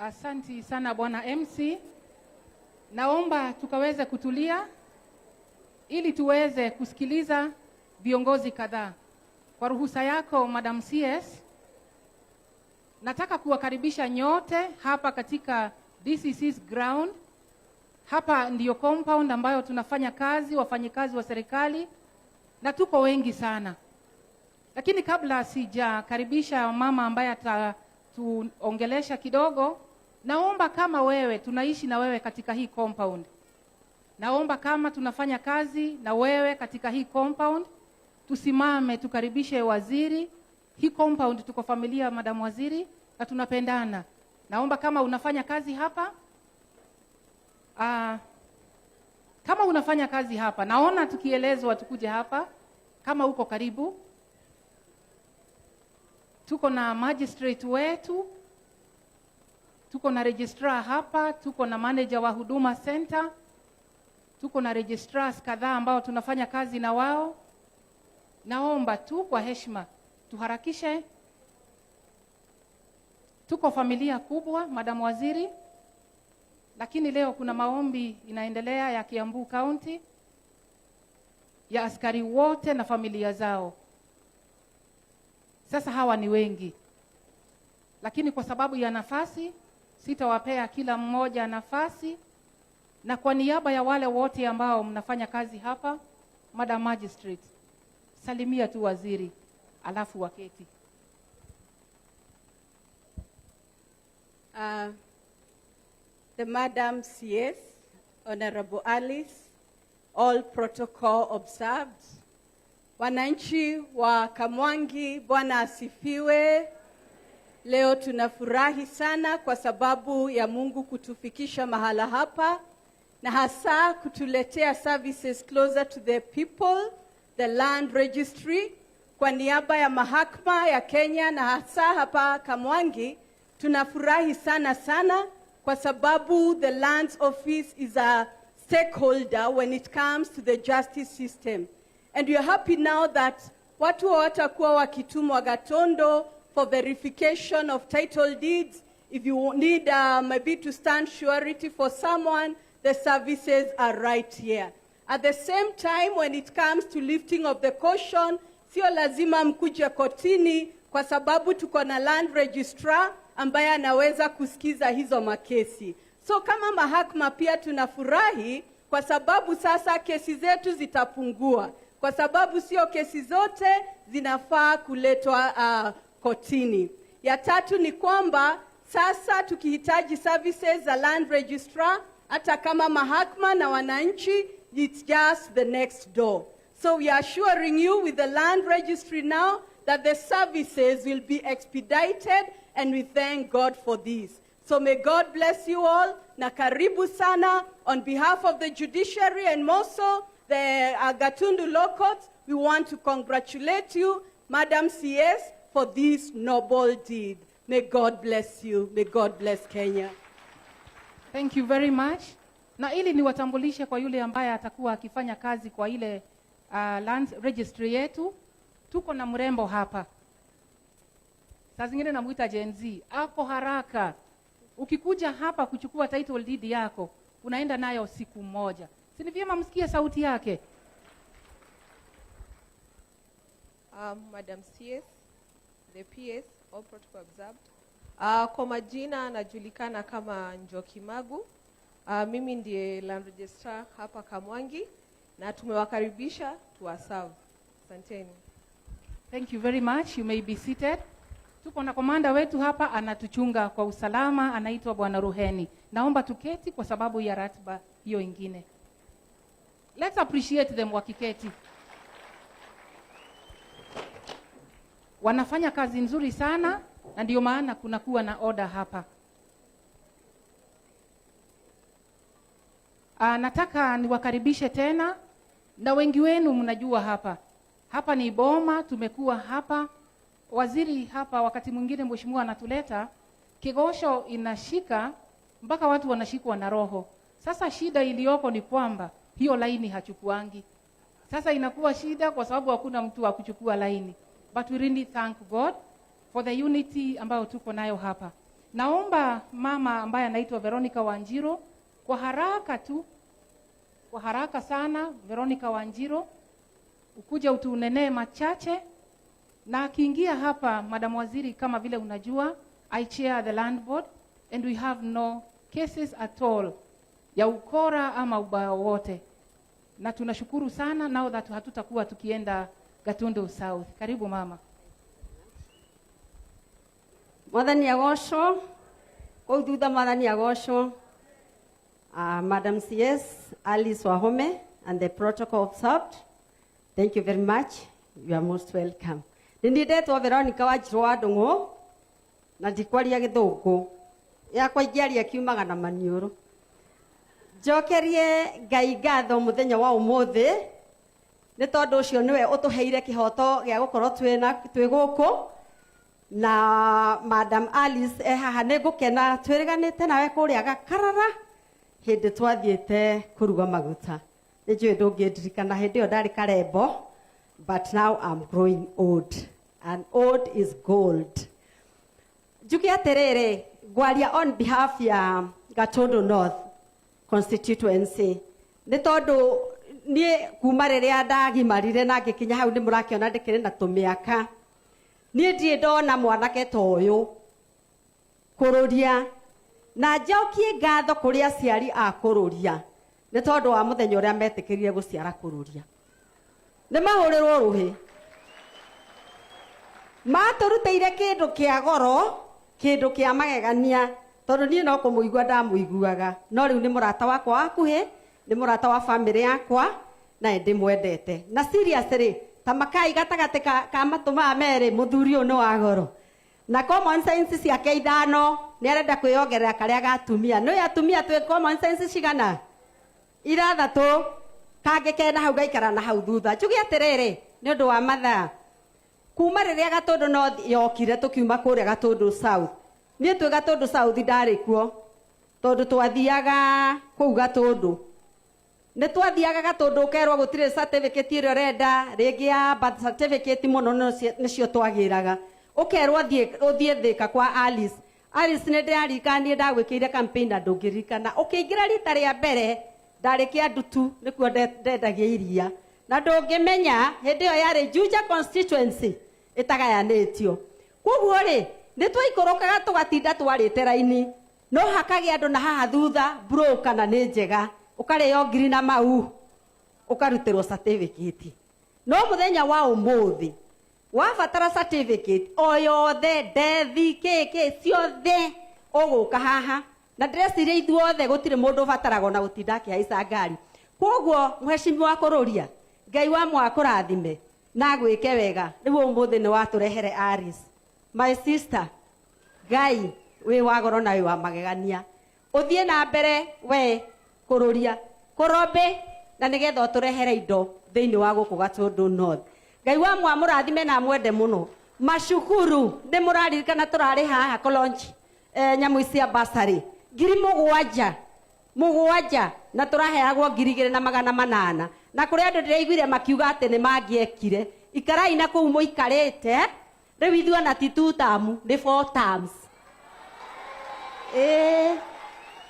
Asanti sana Bwana MC. Naomba tukaweze kutulia ili tuweze kusikiliza viongozi kadhaa. Kwa ruhusa yako Madam CS, nataka kuwakaribisha nyote hapa katika DCC's ground. Hapa ndiyo compound ambayo tunafanya kazi, wafanyikazi wa serikali, na tuko wengi sana. Lakini kabla sijakaribisha mama ambaye atatuongelesha kidogo, naomba kama wewe tunaishi na wewe katika hii compound, naomba kama tunafanya kazi na wewe katika hii compound, tusimame tukaribishe waziri. Hii compound tuko familia, Madam Waziri, na tunapendana. Naomba kama unafanya kazi hapa, kama unafanya kazi hapa, naona tukielezwa tukuje hapa, kama uko karibu. Tuko na magistrate wetu, tuko na registrar hapa, tuko na manager wa Huduma Center, tuko na registrars kadhaa ambao tunafanya kazi na wao. Naomba tu kwa heshima tuharakishe. Tuko familia kubwa, Madam Waziri, lakini leo kuna maombi inaendelea ya Kiambu County ya askari wote na familia zao. Sasa hawa ni wengi, lakini kwa sababu ya nafasi sitawapea kila mmoja nafasi, na kwa niaba ya wale wote ambao mnafanya kazi hapa, Madam Magistrate, salimia tu waziri alafu waketi. The Madam CS, Honorable Alice, all protocol observed. Wananchi wa Kamwangi, Bwana asifiwe. Leo tunafurahi sana kwa sababu ya Mungu kutufikisha mahala hapa na hasa kutuletea services closer to the people, the land registry. Kwa niaba ya mahakama ya Kenya na hasa hapa Kamwangi, tunafurahi sana sana kwa sababu the lands office is a stakeholder when it comes to the justice system. And we are happy now that watu hawatakuwa wakitumwa Gatondo for verification of title deeds. If you need maybe to stand surety for someone, the services are right here. At the same time, when it comes to lifting of the caution, sio lazima mkuje kotini kwa sababu tuko na land registrar ambaye anaweza kusikiza hizo makesi. So kama mahakama pia tunafurahi kwa sababu sasa kesi zetu zitapungua, kwa sababu sio kesi zote zinafaa kuletwa kotini. Ya tatu ni kwamba sasa tukihitaji services za land registrar, hata kama mahakama na wananchi, it's just the next door. So we are assuring you with the land registry now that the services will be expedited, and we thank God for this. So may God bless you all. Na karibu sana on behalf of the judiciary and more so the Gatundu Law Court, we want to congratulate you, Madam CS, for this noble deed. May God bless you. May God bless Kenya. Thank you very much. Na ili niwatambulishe kwa yule ambaye atakuwa akifanya kazi kwa ile land registry yetu, tuko na mrembo hapa. Saa zingine namuita Gen Z, ako haraka. Ukikuja hapa kuchukua title deed yako, unaenda nayo siku moja. Si ni vyema msikie sauti yake? Madam CS, the PS, all protocol observed. Kwa majina najulikana kama Njoki Magu. Mimi ndiye land registrar hapa Kamwangi na tumewakaribisha tuwaserve. Asanteni. Thank you very much. You may be seated. Tuko na komanda wetu hapa anatuchunga kwa usalama, anaitwa Bwana Ruheni. Naomba tuketi kwa sababu ya ratiba hiyo ingine. Let's appreciate them wakiketi. Wanafanya kazi nzuri sana na ndio maana kunakuwa na order hapa. Nataka niwakaribishe tena, na wengi wenu mnajua hapa. Hapa ni Boma, tumekuwa hapa. Waziri hapa wakati mwingine mheshimiwa anatuleta, kigosho inashika mpaka watu wanashikwa na roho. Sasa shida iliyoko ni kwamba hiyo laini hachukuangi. Sasa inakuwa shida kwa sababu hakuna mtu wa kuchukua laini. But we really thank God for the unity ambayo tuko nayo hapa. Naomba mama ambaye anaitwa Veronica Wanjiru kwa haraka tu, kwa haraka sana, Veronica Wanjiru ukuja utunenee machache, na akiingia hapa, Madam Waziri, kama vile unajua, I chair the land board and we have no cases at all ya ukora ama ubaya wote, na tunashukuru sana now that hatutakuwa tukienda Gatundu South. Karibu mama. Mwathani agocwo kũu thutha, Mwathani agocwo. Madam CS Alice Wahome and the protocol observed. Thank you very much. You are most welcome. Nĩ niĩ ndetwo Veronica Wanjiru wa Ndung'u na ndikwaria gĩthũngũ yakwa, ingĩaria kiumaga na maniũrũ. Njokerie Ngai ngatho mũthenya wa ũmũthĩ nĩ tondũ ũcio nĩwe ũtũheire kĩhoto gĩa gũkorwo twĩ gũkũ na Madam Alice e haha. Nĩ ngũkena twĩrĩganĩte nawe kũrĩa Gakarara hĩndĩ twathiĩte kũruga maguta. Nĩ njũĩ ndũngĩndirikana, hĩndĩ ĩyo ndarĩ karembo, but now I'm growing old and old is gold. Njuge atĩrĩrĩ, ngwaria on behalf ya Gatundu North constituency nĩ tondũ niĩ kuma rĩrĩa ndagimarire na ngĩkinya hau nĩ mũrakĩona ndĩkĩrĩ na tũmĩaka, niĩ ndirĩ ndona mwanake ta ũyũ kũrũria. Na njokie ngatho kũrĩ aciari a kũrũria nĩ tondũ wa mũthenya ũrĩa metĩkĩrire gũciara kũrũria. Nĩ mahũrĩrwo rũhĩ, matũrutĩire kĩndũ kĩa goro, kĩndũ kĩa magegania, tondũ niĩ no kũmũigua ndamũiguaga, no rĩu nĩ mũrata wakwa wa hakuhĩ, nĩ mũrata wa bamĩrĩ yakwa na nĩ ndĩmwendete. Na seriously, ta makai gatagatĩ ka matũ maya merĩ, mũthuri ũyũ nĩ wa goro na common sense ciake ithano nĩ arenda kwĩyongerera karĩa ga atumia. Nĩ atumia twĩ common sense cigana? Ithathatũ. Kangĩ kena hau gaikara na hau thutha. Njuge atĩrĩrĩ, nĩ ũndũ wa mathaa, kuma rĩrĩa Gatundu North yokire tũkiuma kũrĩa Gatundu South, niĩ twĩ Gatundu South ndarĩ kuo tondũ twathiaga kũu Gatundu, nĩ twathiaga Gatundu ũkerwo gũtirĩ certificate ĩrĩa ũrenda, rĩngĩ ya birth certificate mũno nĩcio twagĩraga, ũkerwo ũthiĩ Thĩka kwa Alice. Alice, nĩ ndĩraririkana niĩ ndagwĩkĩire campaign na ndũngĩririkana ũkĩingĩra rita rĩa mbere ndarĩ Kĩandutu nĩkuo ndendagia iria, na ndũngĩmenya hĩndĩ ĩyo yarĩ Juja constituency ĩtagayanĩtio. Koguo rĩ, nĩ twaikũrũkaga tũgatinda twarĩte raini, no hakagĩa andũ na haha thutha bro kana nĩ njega, ũkarĩo ngiri na mau ũkarutĩrwo certificate. No mũthenya wa ũmũthĩ wabatara certificate o yothe, ndethi kĩkĩ ciothe, ũgũka haha na ndĩreciria ithuothe gũtirĩ mũndũ ũbataraga ona gũtinda akĩhaica ngari. Koguo mheshimiwa kũrũria, Ngai wa mwakũrathime na agwĩke wega. Rĩu ũmũthĩ nĩ watũrehere Alice, my sister. Ngai wĩ wa goro na wĩ wa magegania, ũthiĩ na mbere we kũrũria kũrombe na nĩgetha ũtũrehere indo thĩinĩ wa gũkũ Gatundu North. Ngai wa mwamũrathime na amwende mũno. Macukuru nĩ mũraririkana tũrarĩ haha kũ nyamũ cia basarĩ 7,000 mũgwanja na tũraheagwo 2,800, na kũrĩ andũ ndĩraiguire makiuga atĩ nĩ mangĩekire. Ikarai na kũu mũikarĩte. Rĩu ithuĩ ona ti two term, nĩ four terms. Ĩĩ,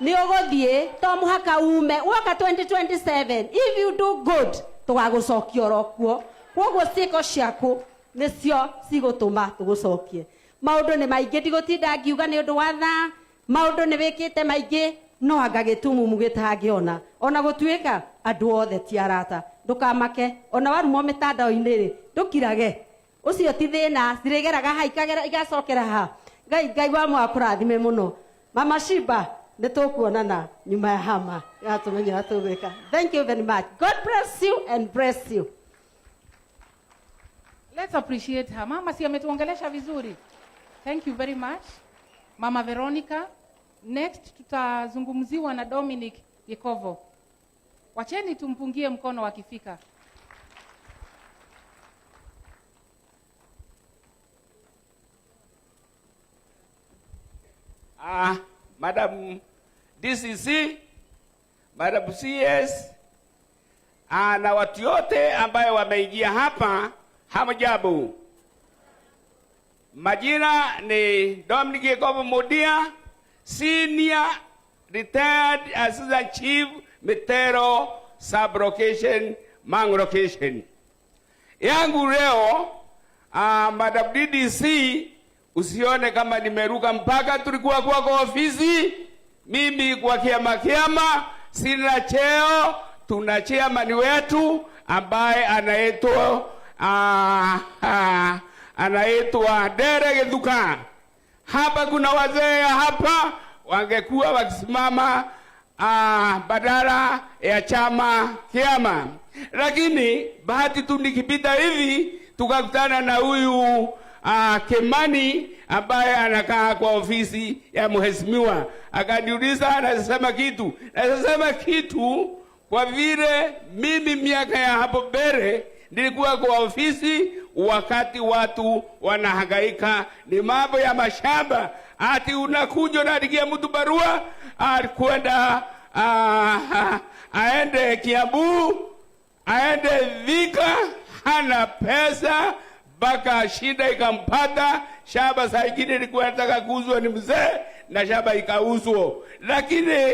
nĩ ũgũthiĩ, to mũhaka ume woka 2027. If you do good, tũgagũcokia oro kuo. Koguo ciĩko ciaku nĩcio cigũtũma tũgũcokie. Maũndũ nĩ maingĩ, ndigũtinda ngiuga nĩ ũndũ wa thaa. Maũndũ nĩ wĩkĩte maingĩ, no anga gĩtumumu gĩtangĩona ona gũtuĩka andũ othe ti arata. Ndũkamake ona warumwo mĩtandao-inĩ rĩ, ndũkirage, ũcio ti thĩna, cirĩgeraga ha ikagera igacokera ha. Ngai wa mwakũrathime mũno. Mama Shiba, nĩ tũkuonana nyuma ya hama yatũmenya ũrĩa tũgwĩka. Thank you very much. God bless you and bless you. Let's appreciate her. Mama si ametuongelesha vizuri. Thank you very much. Mama Veronica. Next tutazungumziwa na Dominic Gikovo. Wacheni tumpungie mkono akifika. Madam DCC, Madam CS, na watu yote ambayo wameingia hapa, hamjambo. Majina ni Dominic Gikovo Mudia. Senior Retired Assistant Chief, Mitero Sub-Location, Mang Location. Yangu leo, Madam DDC, usione kama nimeruka mpaka, tulikuwa kwa ofisi. Mimi kwa kiama kiama sina cheo, tuna chairman wetu ambaye anaitwa Dere Githuka. Hapa kuna wazee hapa wangekuwa wakisimama badala ya chama kiama, lakini bahati tu nikipita hivi tukakutana na huyu Kimani ambaye anakaa kwa ofisi ya mheshimiwa, akaniuliza anasema kitu kwa vile mimi miaka ya hapo mbele nilikuwa kwa ofisi wakati watu wanahangaika ni mambo ya mashamba, ati unakuja unaandikia mtu barua kwenda aende Kiambu, aende Thika, hana pesa mpaka shida ikampata. Shamba saa ingine ilikuwa nataka kuuzwa ni mzee na shamba ikauzwa, lakini